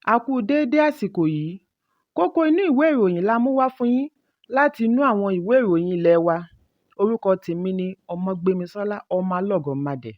A kú déédé àsìkò yìí. Kókó inú ìwé ìròyìn la mú wá fún yín láti inú àwọn ìwé ìròyìn ilé wa. Orúkọ tèmi ni Ọmọgbémisọ́lá Ọmọlọ́gọ̀mádẹ.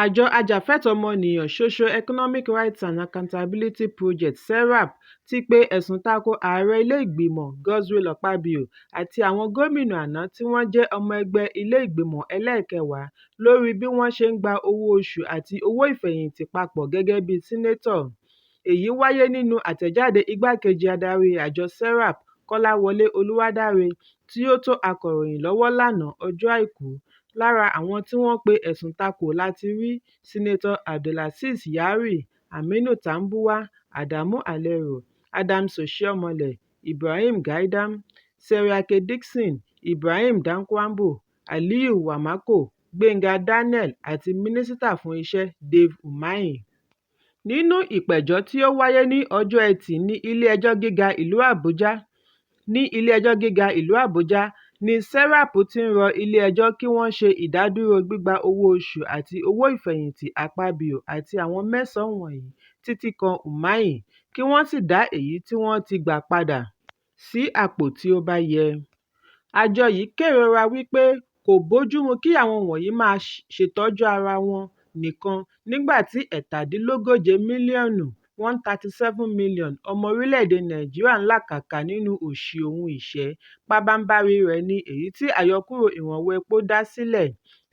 Àjọ ajàfẹ́tọ̀ọ́ ọmọnìyàn Socio Economic Rights and Accountability Project (SERAP) ti pe ẹ̀sùn tako ààrẹ ilé ìgbìmọ̀ Godswill Akpabio àti àwọn gómìnà àná tí wọ́n jẹ́ ọmọ ẹgbẹ́ ilé ìgbìmọ̀ ẹlẹ́ẹ̀kẹwàá lórí bí wọ́n ṣe ń gba owó oṣù àti owó ìfẹ̀yìntì papọ̀ gẹ́gẹ́ bíi sínátọ̀. Èyí wáyé nínú àtẹ̀jáde igbá-kejì adarí àjọ SERAP, Kọ́láwọlé Olúwadáre tí ó tó akọ̀ròyìn lọ́wọ́ lánàá ọjọ́ Àìkú. Lára àwọn tí wọ́n pe ẹ̀sùn tako la ti rí Senator Abdulaziz Yari, Aminu Tambuwal, Adamu Aliero, Adams Oshiomhole, Ibrahim Gaidam, Seriake Dickson, Ibrahim Dankwambo, Aliyu Wamakko, Gbenga Daniel àti Mínísítà fún Iṣẹ́ Dave Umahi. Nínú ìpẹ̀jọ́ tí ó wáyé ní ọjọ́ Ẹtì ní Ilé-ẹjọ́ Gíga ìlú Àbújá ní Ilé-ẹjọ́ Gíga ìlú Àbújá ní SERAP ti ń rọ ilé-ẹjọ́ kí wọ́n ṣe ìdádúró gbígba owó oṣù àti owó ìfẹ̀yìntì Akpabio àti àwọn mẹ́sàn-án wọ̀nyí títí kan Umahi, kí wọ́n sì dá èyí tí wọ́n ti gbà padà sí àpò tí ó bá yẹ. Àjọ yìí kérora wípé kò bójúmu kí àwọn wọ̀nyí máa ṣètọ́jú ara wọn nìkan nígbà tí 37 mílíọ̀nù 137 million ọmọ orílẹ̀-èdè Nàìjíríà ń làkàkà nínú òṣì òhun ìṣẹ́, pabambarì rẹ̀ ní èyí tí àyọkúrò ìrànwọ́ epo dá sílẹ̀.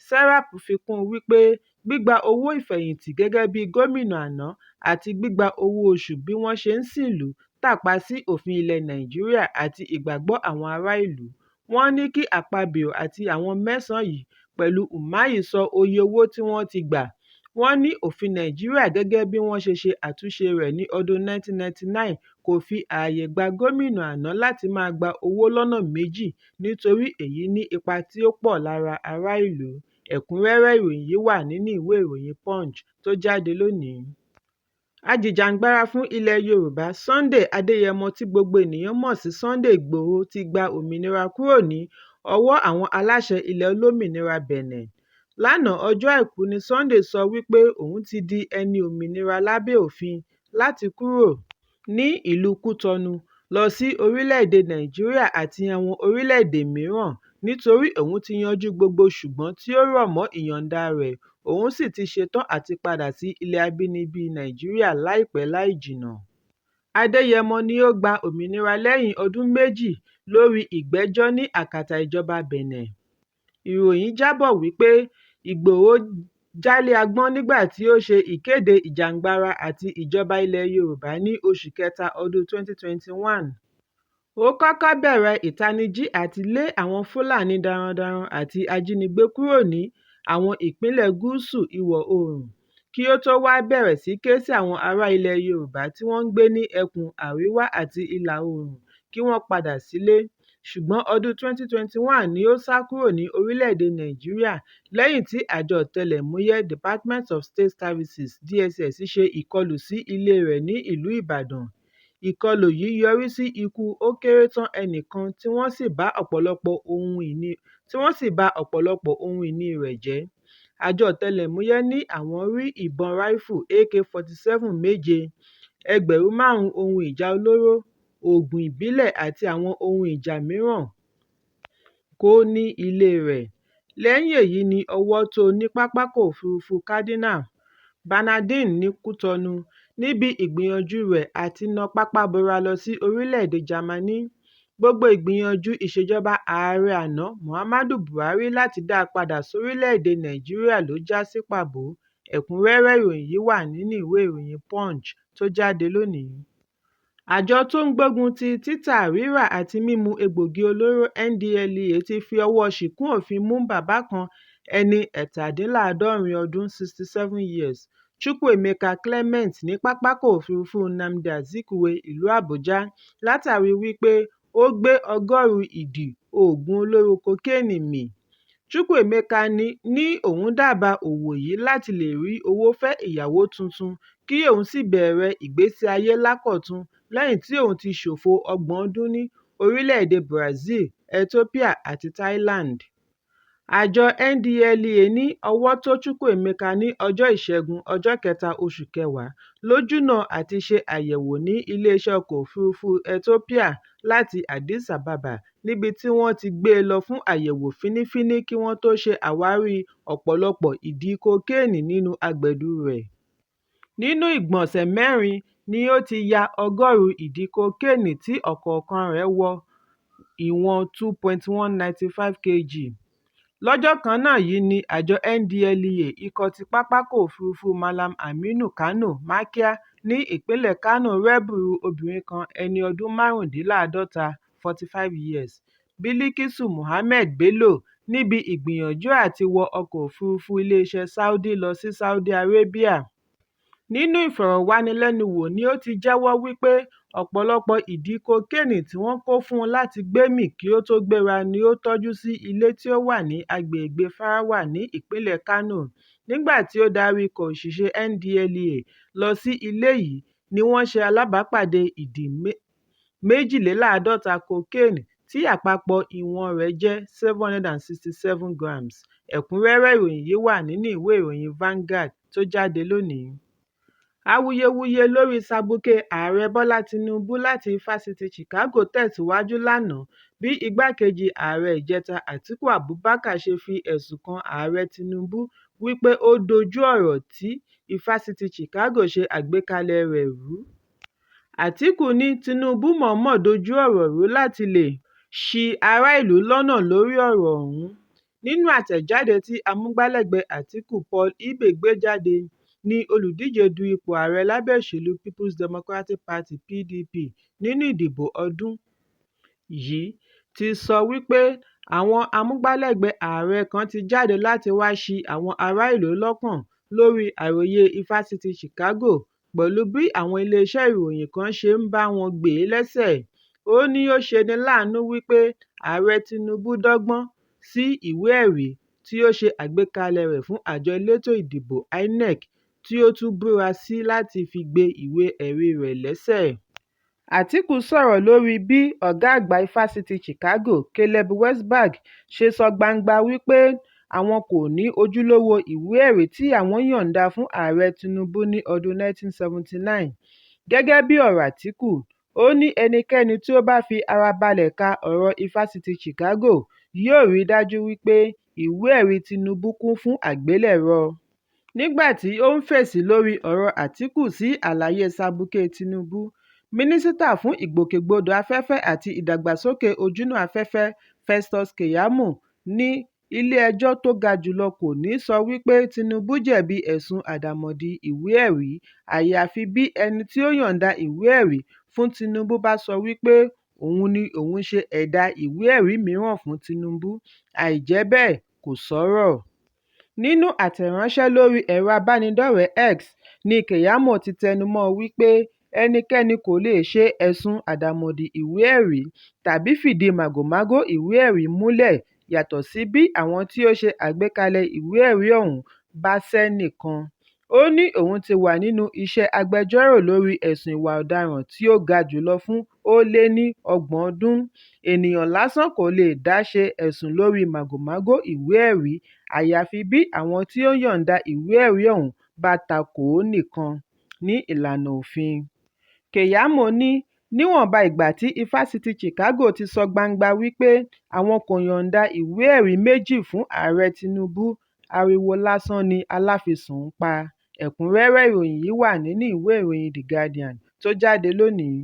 SERAP fi kún un wípé gbígba owó ìfẹ̀yìntì gẹ́gẹ́ bíi gómìnà àná àti gbígba owó oṣù bí wọ́n ṣe ń sìnlú tàpá sí òfin ilẹ̀ Nàìjíríà àti ìgbàgbọ́ àwọn ará ìlú. Wọ́n ní kí Akpabio àti àwọn mẹ́sàn-án yìí pẹ̀lú Umahi san oye owó tí wọ́n ti gbà. Wọ́n ní òfin Nàìjíríà gẹ́gẹ́ bí wọ́n ṣe ṣe àtúnṣe rẹ̀ ní ọdún 1999 kò fi ààyè gba gómìnà àná láti máa gba owó lọ́nà méjì nítorí èyí ní ipa tí ó pọ̀ lára ará ìlú. Ẹ̀kúnrẹ́rẹ́ ìròyìn yìí wà nínú ìwé ìròyìn Punch tó jáde lónìí. Ajìjàǹgbara fún ilẹ̀ Yorùbá Sunday Adéyẹmọ tí gbogbo ènìyàn mọ̀ sí Sunday Igboho ti gba òmìnira kúrò ní ọwọ́ àwọn aláṣẹ ilẹ̀ olómìnira Bẹ̀nẹ̀. Lánàá ọjọ́ Àìkú ni Sunday sọ wípé òun ti di ẹni òmìnira lábẹ́ òfin láti kúrò ní ìlú Kútọnu lọ sí orílẹ̀-èdè Nàìjíríà àti àwọn orílẹ̀-èdè mìíràn nítorí òun ti yanjú gbogbo ṣùgbọ́n tí ó rọ̀ mọ́ ìyọ̀ǹda rẹ̀, òun sì ti ṣetán àti padà sí ilẹ̀ abínibí Nàìjíríà láìpẹ́ láì jìnnà. Adéyẹmọ ni ó gba òmìnira lẹ́yìn ọdún méjì lórí ìgbẹ́jọ́ ní akátá ìjọba Bẹ̀nẹ̀. Ìròyìn jábọ̀ wípé Ìgbòho jálé agbọ́n nígbà tí ó ṣe ìkéde ìjàngbara àti ìjọba ilẹ̀ Yorùbá ní oṣù kẹta ọdún 2021. Ó kọ́kọ́ bẹ̀rẹ̀ ìtanijí àti lé àwọn Fúlàní darandaran àti ajínigbé kúrò ní àwọn ìpínlẹ̀ Gúúsù Ìwọ̀-oòrùn, kí ó tó wá bẹ̀rẹ̀ sí ké sí àwọn ará ilẹ̀ Yorùbá tí wọ́n ń gbé ní ẹkùn Àríwá àti Ìlà-Oòrùn kí wọ́n padà sílé. Ṣùgbọ́n ọdún 2021 ni ó sá kúrò ní orílẹ̀-èdè Nàìjíríà lẹ́yìn tí àjọ ọ̀tẹlẹ̀múyẹ́ Department of State Services (DSS) ṣe ìkọlù sí ilée rẹ̀ ní ìlú Ìbàdàn. Ìkọlù yìí yọrí sí ikú ó kéré tán ẹnì kan tí wọ́n sì ba ọ̀pọ̀lọpọ̀ ohun ìní rẹ̀ jẹ́. Àjọ ọ̀tẹlẹ̀múyẹ́ ní àwọn rí ìbọn ráìfù AK-47 méje, 5,000 ohun ìjà olóró, òògùn ìbílẹ̀ àti àwọn ohun ìjà mìíràn kó ní ilée rẹ̀. Lẹ́yìn èyí ni owó tó ní pápákọ̀ òfuurufú Cardinal Bernardin ní Kútọnu níbi ìgbìyànjúu rẹ̀ àti na pápá bora lọ sí orílẹ̀-èdè Jámánì. Gbogbo ìgbìyànjú ìṣèjọba ààrẹ àná Muhammadu Buhari láti dá a padà sórílẹ̀-èdè Nàìjíríà ló já sí pàbó. Ẹ̀kúnrẹ́rẹ́ ìròyìn yìí wà nínú ìwé ìròyìn Punch tó jáde lónìí. Àjọ tó ń gbógun ti títà, rírà àti mímu egbòogi olóró NDLEA ti fi ọwọ́ọ ṣìkún òfin mú bàbá kan ẹni 77 ọdún 67 years, Chukwuemeka Clement ní Pápákọ̀ Òfurufú Nnamdi Azikiwe, ìlú Àbújá látàrí wípé ó gbé 100 ìdí òògùn olóró kokéènì mì. Chukwuemeka ní òun dábàá òwò yìí láti lè rí owó fẹ́ ìyàwó tuntun kí òun sì bẹ̀rẹ̀ ìgbésí ayé lákọ̀tun lẹ́yìn tí òun ti ṣòfò ọgbọ̀n ọdún ní orílẹ̀-èdè Brazil, Ethiopia àti Thailand. Àjọ NDLEA ní owó tó Chukwuemeka ní ọjọ́ Ìṣẹ́gun, ọjọ́ kẹta oṣù kẹwàá lójúnà àti ṣe àyẹ̀wò ní iléeṣẹ́ ọkọ̀ òfuurufú Ethiopia láti Addis Ababa níbi tí wọ́n ti gbé e lọ fún àyẹ̀wò fínífíní kí wọ́n tó ṣe àwárí ọ̀pọ̀lọpọ̀ ìdí kokéènì nínú agbẹ̀dú rẹ̀. Nínú ìgbọ̀nsẹ̀ mẹ́rin ni ó ti ya 100 ìdí kokéènì tí ọ̀kọ̀ọ̀kan rẹ̀ wọ ìwọ̀n 2.195 kg. Lọ́jọ́ kan náà yìí ní àjọ NDLEA ikọ̀ ti pápákọ̀ òfuurufú Mallam Aminu Kano Makia ní ìpínlẹ̀ Kano rẹ́bùrú obìnrin kan ẹni ọdún 45, 45 years, Bilkisu Mohammed Bello níbi ìgbìyànjú àti wọ ọkọ̀ òfuurufú iléeṣẹ́ Saudi lọ sí Saudi Arabia. Nínú ìfọ̀rọ̀wánilẹ́nuwò ni ó ti jẹ́wọ́ wípé ọ̀pọ̀lọpọ̀ ìdí kokéènì tí wọ́n kó fún un láti gbé mì kí ó tó gbéra ni ó tọ́jú sí ilé tí ó wà ní agbègbèe Farawa ní ìpínlẹ̀ Kano. Nígbà tí ó darí ikọ̀ òṣìṣẹ́ NDLEA lọ sí ilé yìí ni wọ́n ṣe alábàápàdé ìdí 52 kokéènì tí àpapọ̀ ìwọ̀n-ọn rẹ̀ jẹ́ 767 grams. Ẹ̀kúnrẹ́rẹ́ ìròyìn yìí wà nínú ìwé ìròyìn Vanguard tó jáde lónìí. Awuyewuye lórí sabuké Ààrẹ Bọ́lá Tinubu láti Ifásitì Chicago tẹ̀síwájú lánàá bí igbákejì ààrẹ ìjẹta Atiku Abubakar ṣe fi ẹ̀sùn kan Ààrẹ Tinubu wípé ó dojú ọ̀rọ̀ tí Ifásitì Chicago ṣe àgbékalẹ̀ẹ rẹ̀ rú. Àtíkù ní Tinubu mọ̀ọ́mọ̀ dojú ọ̀rọ̀ rú láti lè ṣi ará ìlú lọ́nà lórí ọ̀rọ̀ ọ̀hún. Nínú àtẹ̀jáde tí amúgbálẹ́gbẹ̀ẹ́ Àtíkù Paul Ibe gbé jáde ní olùdíje du ipò ààrẹ lábẹ́ òṣèlú People's Democratic Party (PDP) nínú ìdìbò ọdún yìí ti sọ wípé àwọn amúgbálẹ́gbẹ̀ẹ́ ààrẹ kan ti jáde láti wá ṣi àwọn ará ìlú lọ́kàn lórí àròyé Ifásitì Chicago pẹ̀lú bí àwọn iléeṣẹ́ ìròyìn kan ṣe ń bá wọn gbè é lẹ́sẹ̀. Ó ní ó ṣeni láàánú wípé Ààrẹ Tinubu dọ́gbọ́n sí ìwé ẹ̀rí tí ó ṣe àgbékalẹ̀ẹ rẹ̀ fún àjọ elétò ìdìbò INEC tí ó tún búra sí láti fi gbé ìwé ẹ̀ríi rẹ̀ lẹ́sẹ̀. Àtíkù sọ̀rọ̀ lórí bí ọ̀gá àgbà Ifásitì Chicago Caleb Wesberg ṣe sọ gbangba wípé àwọn kò ní ojúlówó ìwé ẹ̀rí tí àwọn yọ̀ǹda fún Ààrẹ Tinubu ní ọdún 1979. Gẹ́gẹ́ bí ọ̀rọ̀ Àtíkù, ó ní ẹnikẹ́ni tí ó bá fi ara balẹ̀ ka ọ̀rọ̀ Ifásitì Chicago yóò rí i dájú wípé ìwé ẹ̀ríi Tinubu kún fún àgbélẹ̀rọ. Nígbà tí ó ń fèsì lórí ọ̀rọ̀ Àtíkù sí àlàyé sabuké Tinubu, Mínísítà fún Ìgbòkègbodò Afẹ́fẹ́ àti Ìdàgbàsókè Ojúnà Afẹ́fẹ́ Festus Keyamo ní ilé ẹjọ́ tó ga jù lọ kò ní í sọ wípé Tinubu jẹ̀bi ẹ̀sùn àdàmọ̀dì ìwé ẹ̀rí àyàfi bí ẹni tí ó yọ̀ǹda ìwé ẹ̀rí fún Tinubu bá sọ wípé òun ni òun ṣe ẹ̀dà ìwé ẹ̀rí mìíràn fún Tinubu, àìjẹ́ bẹ́ẹ̀ kò sọ̀rọ̀. Nínú àtẹ̀ránṣẹ́ lórí ẹ̀rọ ìbánidọ́rẹ̀ẹ́ X ní Keyamo ti tẹnu mọ́ ọn wípé ẹnikẹ́ni kò lè ṣe ẹ̀sùn àdàmọ̀dì ìwé ẹ̀rí tàbí fìdí màgòmágó ìwé ẹ̀rí múlẹ̀ yàtọ̀ sí bí àwọn tí ó ṣe àgbékalẹ̀ ìwé ẹ̀rí ọ̀hún bá sẹ́ nìkan. Ó ní òun ti wà nínú iṣẹ́ agbẹjọ́rò lórí ẹ̀sùn ìwà ọ̀daràn tí ó ga jù lọ fún ó lé ní ọgbọ̀n ọdún, ènìyàn lásán kò lè dá ṣe ẹ̀sùn lóríi màgòmágó ìwé ẹ̀rí àyàfi bí àwọn tí ó yọ̀ǹda ìwé ẹ̀rí ọ̀hún bá takò ó nìkan ní ìlànà òfin. Keyamo ní níwọ̀nba ìgbà tí Ifásitì Chicago ti sọ gbangba wípé àwọn kò yọ̀ǹda ìwé ẹ̀rí méjì fún Ààrẹ Tinubu, ariwo lásán ni aláfisùn ń pa. Ẹ̀kúnrẹ́rẹ́ ìròyìn yìí wà nínú ìwé ìròyìn The Guardian tó jáde lónìí.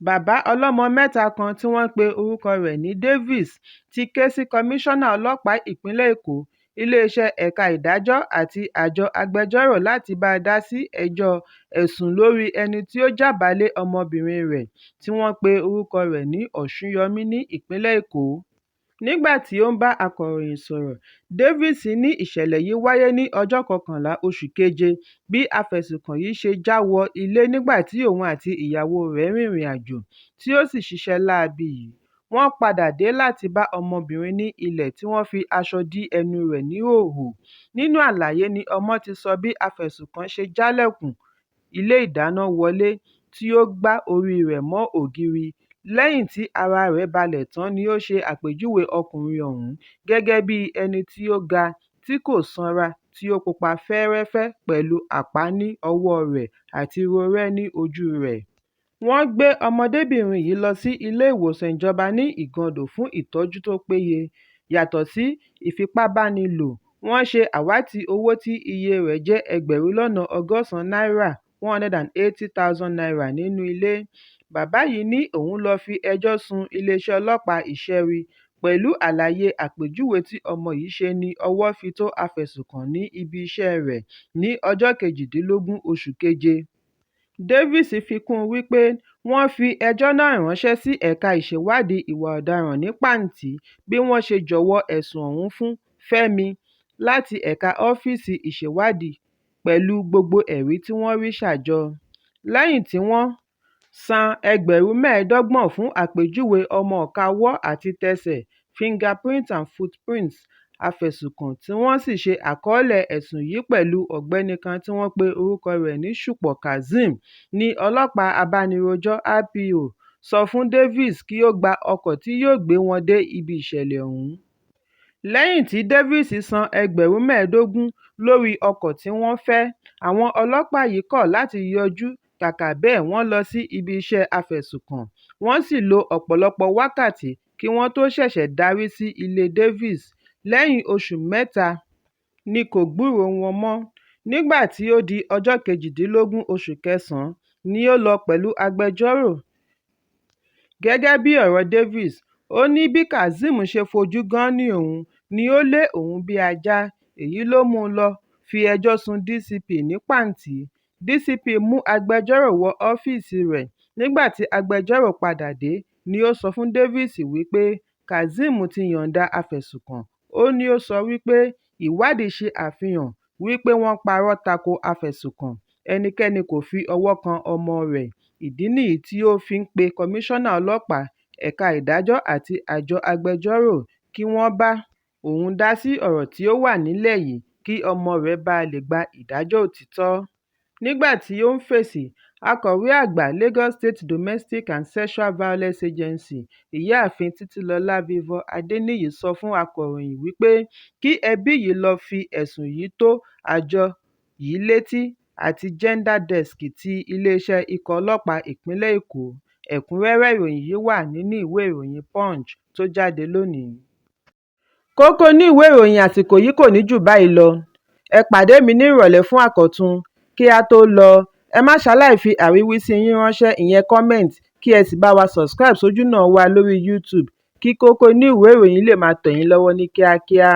Bàbá ọlọ́mọ mẹ́ta kan tí wọ́n pe orúkọ rẹ̀ ní Davis ti ké sí Kọmíṣọ́nà Ọlọ́pàá Ìpínlẹ̀ Èkó, Iléeṣẹ́ Ẹ̀ka Ìdájọ́ àti àjọ agbẹjọ́rò láti bá dá sí ẹjọ́ ẹ̀sùn lórí ẹni tí ó jábàálẹ̀ ọmọbìnrin rẹ̀ tí wọ́n pe orúkọ rẹ̀ ní Ọ̀ṣúnyọmí ní ìpínlẹ̀ Èkó. Nígbà tí ó ń bá akọ̀ròyìn sọ̀rọ̀, Davis ní ìṣẹ̀lẹ̀ yìí wáyé ní ọjọ́ kọkànlá oṣù keje bí afẹ̀sùnkàn yìí ṣe já wọ ilé nígbà tí òun àti ìyàwóo rẹ̀ rìnrìn-àjò tí ó sì ṣiṣẹ́ láabi yìí. Wọ́n padà dé láti bá ọmọbìnrin ní ilé tí wọ́n fi aṣọ dí ẹnu rẹ̀ níhòhò. Nínú àlàyé ni ọmọ ti sọ bí afẹ̀sùnkàn ṣe jálẹ̀kùn ilé ìdáná wọlé tí ó gbá oríi rẹ̀ mọ́ ògiri Lẹ́yìn tí ara rẹ̀ balẹ̀ tán ni ó ṣe àpèjúwe ọkùnrin ọ̀hún gẹ́gẹ́ bíi ẹni tí ó ga, tí kò sanra, tí ó pupa fẹ́ẹ́rẹ́fẹ́ pẹ̀lú àpá ní ọwọ́ọ rẹ̀ àti rorẹ́ ní ojúu rẹ̀. Wọ́n gbé ọmọdébìnrin yìí lọ sí ilé-ìwòsàn ìjọba ní Igando fún ìtọ́jú tó péye. Yàtọ̀ sí ìfipábánilò, wọ́n ṣe àwátì owó tí iyee rẹ̀ jẹ́ ẹgbẹ̀rún lọ́nà 180 náírà ₦180,000 nínú ilé. Bàbá yìí ní òun lọ fi ẹjọ́ sun iléeṣẹ́ ọlọ́pàá Ìṣẹ̀rí pẹ̀lú àlàyé àpèjúwe tí ọmọ yìí ṣe ní ọwọ́ fi tó afẹ̀sùnkàn ní ibi iṣẹ́ẹ rẹ̀ ní ọjọ́ 18 oṣù keje. Davis fi kún un wípé wọ́n fi ẹjọ́ náà ránṣẹ́ sí Ẹ̀ka Ìṣèwádìí Ìwà Ọ̀daràn ní Panti bí wọ́n ṣe jọ̀wọ́ ẹ̀sùn ọ̀hún fún Fẹ́mi láti Ẹ̀ka Ọ́fíìsì Ìṣèwádìí pẹ̀lú gbogbo ẹ̀rí tí wọ́n rí ṣà jọ. Lẹ́yìn tí wọ́n san ẹgbẹ̀rún 25 fún àpèjúwe ọmọ-ìka ọwọ́ àti tẹsẹ̀ fingerprint and footprints afẹ̀sùnkàn tí wọ́n sì ṣe àkọọ́lẹ̀ ẹ̀sùn yìí pẹ̀lú ọ̀gbẹ́ni kan tí wọ́n pe orúkọ rẹ̀ ní Ṣùpọ̀ Kazim, ní ọlọ́pàá abánirojọ́ IPO sọ fún Davis kí ó gba ọkọ̀ tí yóò gbé wọn dé ibi ìṣẹ̀lẹ̀ ọ̀hún. Lẹ́yìn tí Davis san ẹgbẹ̀rún 15 lórí ọkọ̀ tí wọ́n fẹ́, àwọn ọlọ́pàá yìí kọ̀ láti yọjú kàkà bẹ́ẹ̀ wọ́n lọ sí ibi iṣẹ́ afẹ̀sùnkàn, wọ́n sì lo ọ̀pọ̀lọpọ̀ wákàtí kí wọ́n tó ṣẹ̀ṣẹ̀ darí sí ilée Davis. Lẹ́yìn oṣù mẹ́ta ni kò gbúròó wọn mọ́. Nígbà tí ó di ọjọ́ 18 oṣù kẹsàn-án ni ó lọ pẹ̀lú agbẹjọ́rò. Gẹ́gẹ́ bí ọ̀rọ̀ọ Davis, ó ní bí Kazeem ṣe fojú gan-an òun ni ó lé òun bíi ajá, èyí ló mú un lọ́ọ́ fi ẹjọ́ sun DCP ní Pàǹtí. DCP mú agbẹjọ́rò wọ ọ́fíìsì rẹ̀, nígbà tí agbẹjọ́rò padà dé ní ó sọ fún Davis wípé Kazeem ti yọ̀ǹda afẹ̀sùnkàn. Ó ní ó sọ wípé ìwádìí ṣe àfihàn wípé wọ́n parọ́ tako afẹ̀sùnkàn, ẹnikẹ́ni kò fi ọwọ́ kan ọmọọ rẹ̀, ìdí nìyí tí ó fi ń pe Komisanna Ọlọ́pàá, Ẹ̀ka Ìdájọ́ àti Àjọ Agbẹjọ́rò kí wọ́n bá òun dá sí ọ̀rọ̀ tí ó wà nílẹ̀ yìí kí ọmọ rẹ̀ bá lè gba ìdájọ́ òtítọ́. Nígbà tí ó ń fèsì, Akọ̀wé Àgbà Lagos State Domestic and Sexual Violence Agency, Ìyáàfin Títílọlá Favour Adéníyì sọ fún akọ̀ròyìn wípé kí ẹbí yìí lọ́ọ́ fi ẹ̀sùn yìí tó àjọ yìí létí àti Gender Desk ti iléeṣẹ́ ikọ̀ ọlọ́pàá ìpínlẹ̀ Èkó. Ẹ̀kúnrẹ́rẹ́ ìròyìn yìí wà nínú ìwé ìròyìn Punch tó jáde lónìí. Kókó inú ìwé ìròyìn àsìkò yìí kò ní jù báyìí lọ. Ẹ pàdé mi ní ìrọ̀lẹ́ fún àkọ́tún. Kí á tó lọ, ẹ má ṣaláì fi àríwísí yín ránṣẹ́ ìyẹn comment kí ẹ sì bá wa subscribe sójúnà wa lórí YouTube kí kókó inú ìwé ìròyìn lè máa tẹ̀ yín lọ́wọ́ ní kíákíá.